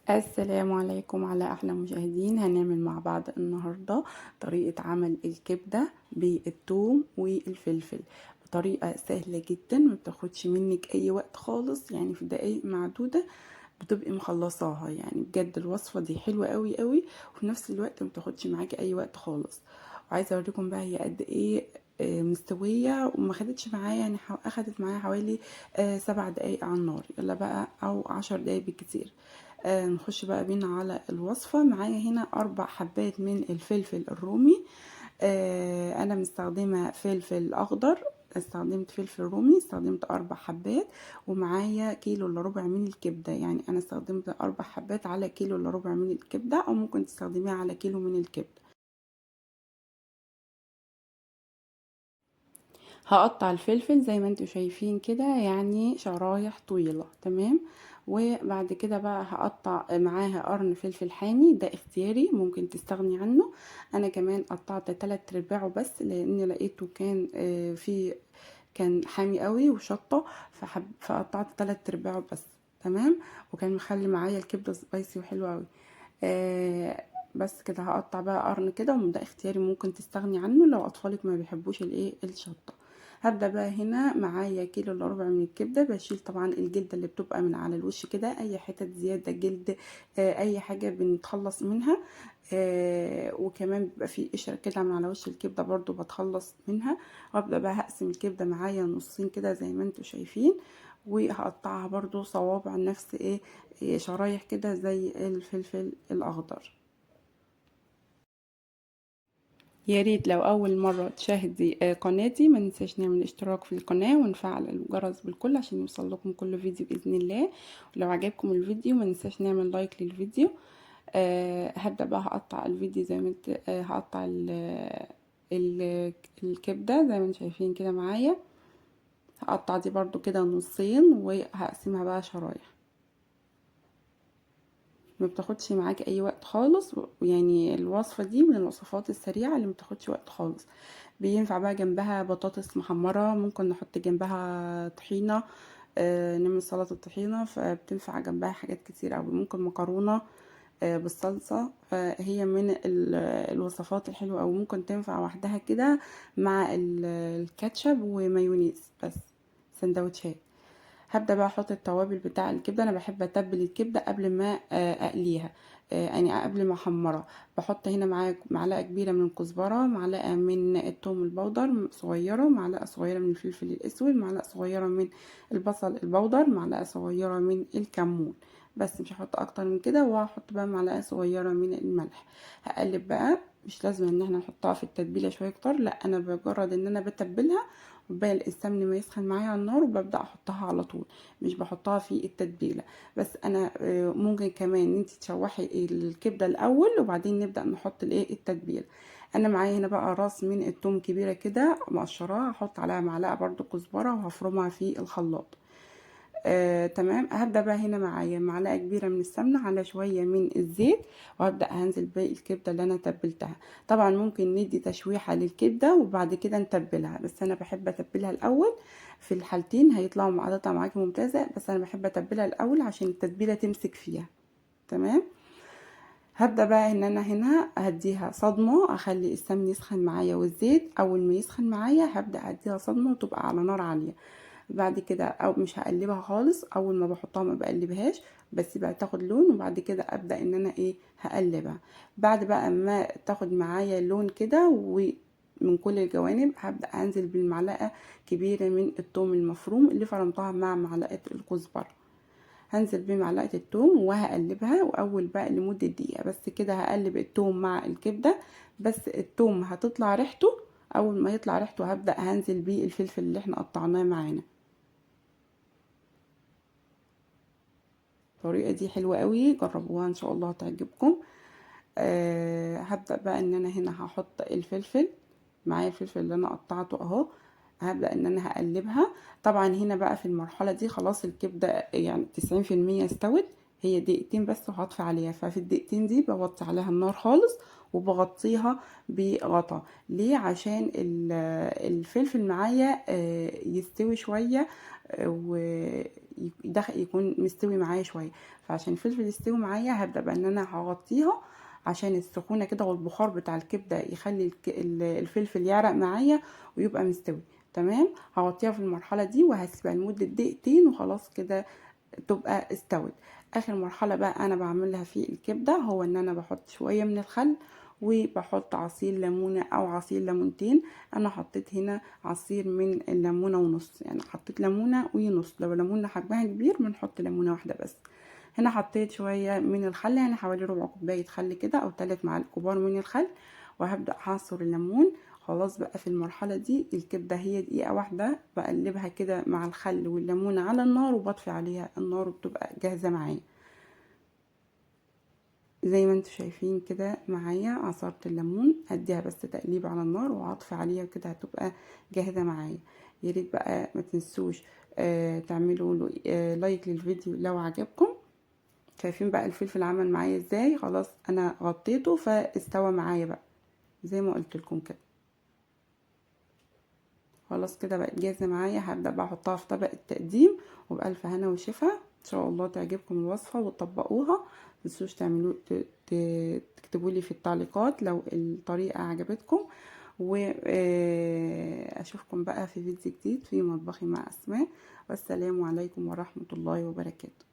السلام عليكم على احلى مشاهدين. هنعمل مع بعض النهارده طريقه عمل الكبده بالثوم والفلفل بطريقة سهلة جدا، ما بتاخدش منك اي وقت خالص، يعني في دقايق معدودة بتبقي مخلصاها. يعني بجد الوصفة دي حلوة قوي قوي، وفي نفس الوقت ما بتاخدش معاكي اي وقت خالص. وعايزه اوريكم بقى هي قد ايه مستوية وما خدتش معايا، يعني اخدت معايا حوالي 7 دقايق على النار، يلا بقى، او 10 دقايق بالكتير. نخش بقى بينا على الوصفة. معايا هنا 4 حبات من الفلفل الرومي. انا مستخدمة فلفل اخضر، استخدمت فلفل رومي، استخدمت 4 حبات، ومعايا كيلو الا ربع من الكبده. يعني انا استخدمت 4 حبات على كيلو الا ربع من الكبده، او ممكن تستخدميها على كيلو من الكبده. هقطع الفلفل زي ما انتوا شايفين كده، يعني شرايح طويلة، تمام. وبعد كده بقى هقطع معاها قرن فلفل حامي، ده اختياري ممكن تستغني عنه. انا كمان قطعت 3/4 بس، لان لقيته كان في كان حامي قوي وشطه، فقطعت 3/4 بس، تمام. وكان مخلي معايا الكبده سبايسي وحلوه قوي. بس كده هقطع بقى قرن كده، وده اختياري ممكن تستغني عنه لو اطفالك ما بيحبوش الشطه. هبدا بقى هنا معايا كيلو الا ربع من الكبده، بشيل طبعا الجلد اللي بتبقى من على الوش كده، اي حتت زيادة جلد، اي حاجة بنتخلص منها. وكمان بيبقى فيه قشرة كده من على وش الكبده برضو بتخلص منها. وابدا بقى هقسم الكبده معايا نصين كده زي ما انتم شايفين، وهقطعها برضو صوابع نفس شرايح كده زي الفلفل الاخضر. يا ريت لو اول مرة تشاهدي قناتي ما ننساش نعمل اشتراك في القناة ونفعل الجرس بالكل عشان يوصل لكم كل فيديو باذن الله. ولو عجبكم الفيديو ما ننساش نعمل لايك للفيديو. هبدا بقى هقطع الفيديو زي ما انت، هقطع الكبده زي ما انتم شايفين كده معايا. هقطع دي برضو كده نصين وهقسمها بقى شرايح. ما بتاخدش معاك اي وقت خالص، يعني الوصفة دي من الوصفات السريعة اللي ما بتاخدش وقت خالص. بينفع بقى جنبها بطاطس محمرة، ممكن نحط جنبها طحينه، نعمل سلطة طحينه، فبتنفع جنبها حاجات كتير قوي. ممكن مكرونه بالصلصه، فهي من الوصفات الحلوة، او ممكن تنفع وحدها كده مع الكاتشب ومايونيز بس سندوتشات. هبدا بقى احط التوابل بتاع الكبده. انا بحب اتبل الكبده قبل ما اقليها، يعني قبل ما احمرها. بحط هنا معايا معلقه كبيرة من الكزبره، معلقه من الثوم البودر صغيرة، معلقه صغيرة من الفلفل الاسود، معلقه صغيرة من البصل البودر، معلقه صغيرة من الكمون، بس مش هحط اكتر من كده. وهحط بقى معلقه صغيرة من الملح. هقلب بقى، مش لازم ان احنا نحطها في التتبيله شوية اكتر، لا انا بمجرد ان انا بتبلها وباقي السمن ما يسخن معايا على النار وببدا احطها على طول، مش بحطها في التتبيله. بس انا ممكن كمان ان انت تشوحي الكبده الاول وبعدين نبدا نحط التتبيله. انا معايا هنا بقى راس من التوم كبيرة كده مقشراها، هحط عليها معلقه برده كزبره وهفرمها في الخلاط. تمام. هبدا بقى هنا معايا معلقه كبيرة من السمنة على شوية من الزيت، وهبدا هنزل باقي الكبده اللي انا تبلتها. طبعا ممكن ندي تشويحه للكبده وبعد كده نتبلها، بس انا بحب اتبلها الاول. في الحالتين هيطلعوا هتطلع معاكي ممتازة، بس انا بحب اتبلها الاول عشان التتبيله تمسك فيها. تمام. هبدا بقى ان انا هنا هديها صدمة، اخلي السمن يسخن معايا والزيت. اول ما يسخن معايا هبدا اديها صدمة وتبقى على نار عالية. بعد كده او مش هقلبها خالص، اول ما بحطها ما بقلبهاش، بس بقى تاخد لون، وبعد كده ابدا ان انا هقلبها. بعد بقى ما تاخد معايا لون كده ومن كل الجوانب، هبدا انزل بالمعلقه كبيرة من الثوم المفروم اللي فرمتها مع معلقه الكزبره. هنزل بمعلقه الثوم وهقلبها، واول بقى لمدة دقيقة بس كده هقلب الثوم مع الكبده. بس الثوم هتطلع ريحته، اول ما يطلع ريحته هبدا هنزل بيه الفلفل اللي احنا قطعناه معانا. الطريقة دي حلوة قوي، جربوها ان شاء الله هتعجبكم. هبدا بقى ان انا هنا هحط الفلفل معايا، الفلفل اللي انا قطعته اهو. هبدا ان انا هقلبها. طبعا هنا بقى في المرحلة دي خلاص الكبده يعني تسعين في المية استوت، هي دقيقتين بس وهطفي عليها. ففي الدقيقتين دي بوطي عليها النار خالص وبغطيها بغطا. ليه؟ عشان الفلفل معايا يستوي شوية، ويدخل يكون مستوي معايا شوية. فعشان الفلفل يستوي معايا هبدا بقى ان انا هغطيها عشان السخونه كده والبخار بتاع الكبده يخلي الفلفل يعرق معايا ويبقى مستوي. تمام. هغطيها في المرحلة دي وهسيبها لمدة دقيقتين وخلاص كده تبقى استوت. اخر مرحلة بقى انا بعملها في الكبده هو ان انا بحط شوية من الخل وبحط عصير ليمونه او عصير ليمونتين. انا حطيت هنا عصير من الليمونه ونص، يعني حطيت ليمونه ونص، لو ليمونه حجمها كبير بنحط ليمونه واحدة بس. هنا حطيت شوية من الخل، يعني حوالي ربع كوباية خل كده او 3 معالق كبار من الخل، وهبدا اعصر الليمون. خلاص بقى في المرحلة دي الكبده هي دقيقة واحدة بقلبها كده مع الخل والليمون على النار وبطفي عليها النار وبتبقى جاهزة معايا. زي ما انتم شايفين كده معايا عصرت الليمون، هديها بس تقليب على النار وعطفي عليها كده هتبقى جاهزة معايا. يا ريت بقى ما تنسوش تعملوا like للفيديو لو عجبكم. شايفين بقى الفلفل عمل معايا ازاي؟ خلاص انا غطيته فاستوى معايا بقى زي ما قلت لكم كده. خلاص كده بقت جاهزة معايا. هبدا بقى احطها في طبق التقديم، وبالف هنا وشفا. ان شاء الله تعجبكم الوصفة وتطبقوها. متنسوش تعملوا تكتبوا لي في التعليقات لو الطريقة عجبتكم، واشوفكم بقى في فيديو جديد في مطبخي مع اسماء. والسلام عليكم ورحمة الله وبركاته.